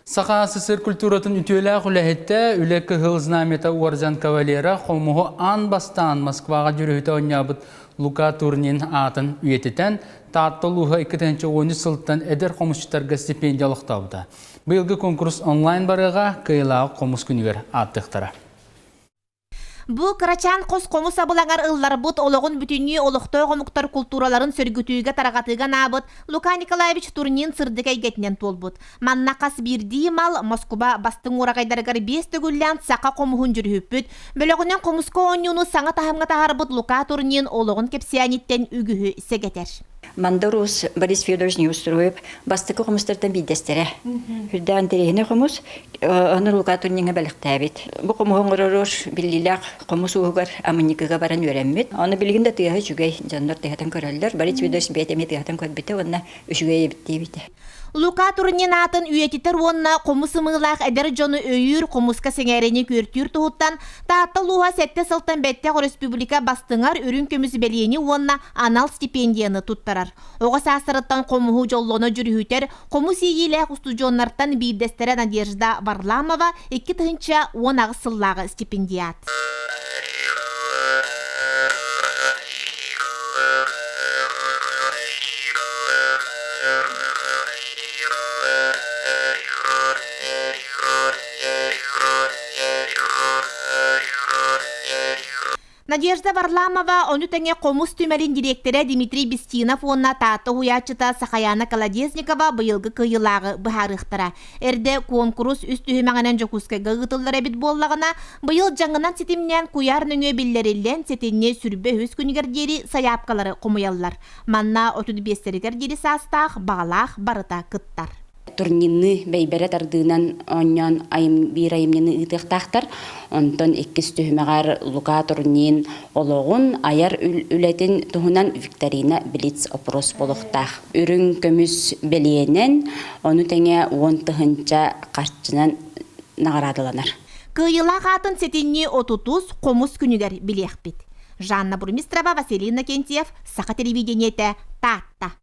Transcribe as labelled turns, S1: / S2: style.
S1: Саха СССР культуратын үтүөлээх үлэһитэ, Үлэ Кыһыл Знамята уордьан кавалера хомуһу аан бастаан Москваҕа дьүрүһүтэ оонньообут Лука Турнин аатын үйэтитэн, Таатта улууһа 2013 сылтан эдэр хомусчуттарга стипендия олохтообута. Быйылгы конкурс онлайн барыаҕа, кыайыылааҕы хомус күнүгэр ааттыахтара.
S2: Бу кырачаан хос хомус абылаҥар ылларбыт олоҕун бүтүннүү олохтоох омуктар култуураларын сөргүтүүгэ тарҕатыыга анаабыт Лука Николаевич Турнин сырдык эйгэтинэн туолбут. Манна хас биирдии мал Москуба бастыҥ уораҕайдарыгар биэс төгүллээн саха хомуһун дьүрүһүппүт, бөлөҕүнэн хомуска оонньууну саҥа таһымҥа таһаарбыт Лука Турнин олоҕун кэпсээниттэн үгүһү сэгэтэр.
S3: Мандар Уус Борис Федорович Неустроев бастакы хомустартан биирдэстэрэ. Үрдээх интэриэһинэй хомус, ону Лука Турниҥа бэлэхтээбит. Бу хомуһу оҥоророр биллиилээх хомус ууһугар Амынньыкыга баран үөрэммит. Ону билигин да тыаһа үчүгэй, дьоннор тыаһатан көрөллөр. Борис Федорович бэйэтэ эмиэ тыаһатан көрбүтэ уонна үчүгэй эбит диэбитэ.
S2: Лука Турнин аатын үйэтитэр уонна хомус ымыылаах эдэр дьону өйүүр хомуска сэҥээрэни күөртүүр туһуттан Таатта улууһа сэттэ сылтан бэттэх өрөспүүбүлүкэ бастыҥар үрүҥ көмүс бэлиэни уонна анал стипендияны туттарар. Оҕо саастарыттан хомуһу дьоллоно дьүрүһүтэр хомус иэйиилээх устудьуоннартан биирдэстэрэ Надежда Варламова 2018 сыллааҕы стипендиат. Надежда Варламова ону тэҥэ Хомус түмэлин дириэктэрэ Дмитрий Бестинов уонна Таатта уһуйааччыта Сахаяна Колодезникова быйылгы кыайыылааҕы быһаарыахтара. Эрдэ куонкурус үс түһүмэҕинэн Дьокуускайга ыытыллар эбит буоллаҕына, быйыл дьаҥынан ситимнээн куйаар нөҥүө биллэриллэн сэтинньи сүрбэ үһүс күнүгэр диэри сайаапкалары хомуйаллар. Манна 35-тэригэр диэри саастаах, баҕалаах барыта кыттар.
S4: Турнирны бэйбэрэ тардыынан оонньоон айым, биир айымньыны ыытыахтаахтар. Онтон иккис түһүмэҕэр Лука Турнин олоҕун, айар үлэтин туһунан викторина Блиц опрос буолуохтаах. Үрүҥ көмүс бэлиэнэн, ону тэҥэ 10 тыһыынча харчынан наҕараадаланар.
S2: Кыайыылаах аатын сэтинньи отутус хомус күнүгэр билиэхпит. Жанна Бурмистрова, Василий Иннокентьев, Саха телевидениетэ, Таатта.